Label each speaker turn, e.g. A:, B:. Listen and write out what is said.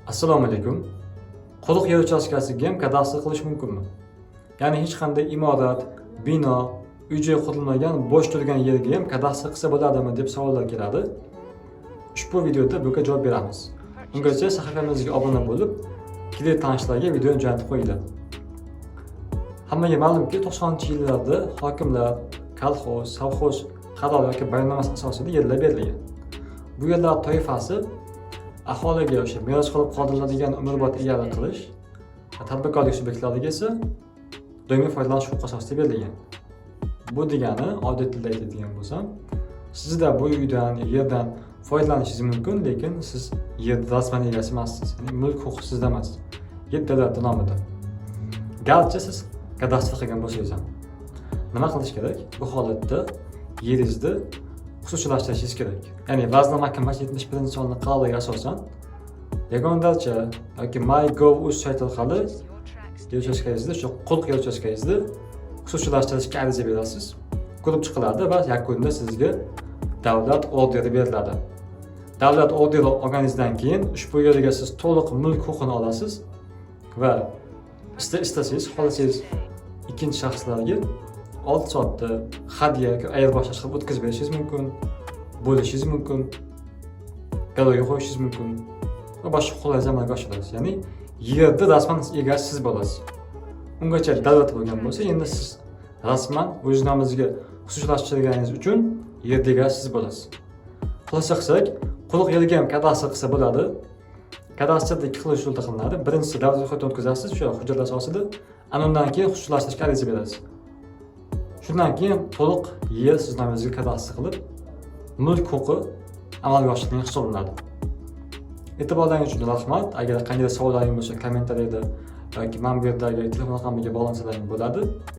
A: Assalomu alaykum. Quruq yer uchastkasiga ham kadastr qilish mumkinmi? Ya'ni hech qanday imorat, bino, uy-joy qurilmagan, bo'sh turgan yerga ham kadastr qilsa bo'ladimi, deb savollar keladi. Ushbu videoda bunga javob beramiz. Ungacha sahifamizga obuna bo'lib, kerak tanishlarga videoni jo'natib qo'yinglar. Hammaga ma'lumki, 90-yillarda hokimlar, kolxoz, sovxoz qaror yoki bayonnomasi asosida yerlar berilgan. Bu yerlar toifasi aholiga o'sha meros qilib qoldiriladigan umrbod egalik qilish va tadbirkorlik subyektlariga esa doimiy foydalanish huquqi asosida berilgan. Bu degani, oddiy tilda aytadigan bo'lsam, sizda bu uydan, yerdan foydalanishingiz mumkin, lekin siz yerni rasman egasi emassiz. Ya'ni mulk huquqi sizda emas. Yer davlatni nomida. Garchi siz kadastr qilgan bo'lsangiz ham. Nima qilish kerak? Bu holatda yeringizni xususiylashtirishingiz kerak. Ya'ni Vazirlar Mahkamasi 71-sonli qaroriga asosan Yagona darcha yoki MyGov.uz sayti orqali yer uchastkangizni, o'sha quruq yer uchastkangizni xususiylashtirishga ariza berasiz. Ko'rib chiqiladi va yakunda sizga davlat orderi beriladi. Davlat orderi olganingizdan keyin ushbu yerga siz to'liq mulk huquqini olasiz va istasangiz, xohlasangiz ikkinchi shaxslarga oldi sotdi, hadya yoki ayirboshlash qilib o'tkazib berishingiz mumkin, bo'lishingiz mumkin, garovga qo'yishingiz mumkin va boshqa huquqlarni amalga oshirasiz. Ya'ni yerni rasman egasi siz bo'lasiz. Ungacha davlat bo'lgan bo'lsa, endi siz rasman o'z nomingizga xususiylashtirganingiz uchun yerni egasi siz bo'lasiz. Xulosa qilsak, quruq yerga ham kadastr qilsa bo'ladi. Kadastrda ikki xil usulda qilinadi. Birinchisi, davlat ro'yxatidan o'tkazasiz o'sha hujjat asosida, ana undan keyin xususiylashtirishga ariza berasiz. Shundan keyin to'liq yer siz nomingizga kadastr qilib, mulk huquqi amalga oshirilgan hisoblanadi. E'tiborlaringiz uchun rahmat. Agar qanday savollaring bo'lsa, kommentariyada yoki mana bu yerdagi telefon raqamiga bog'lansalaring bo'ladi.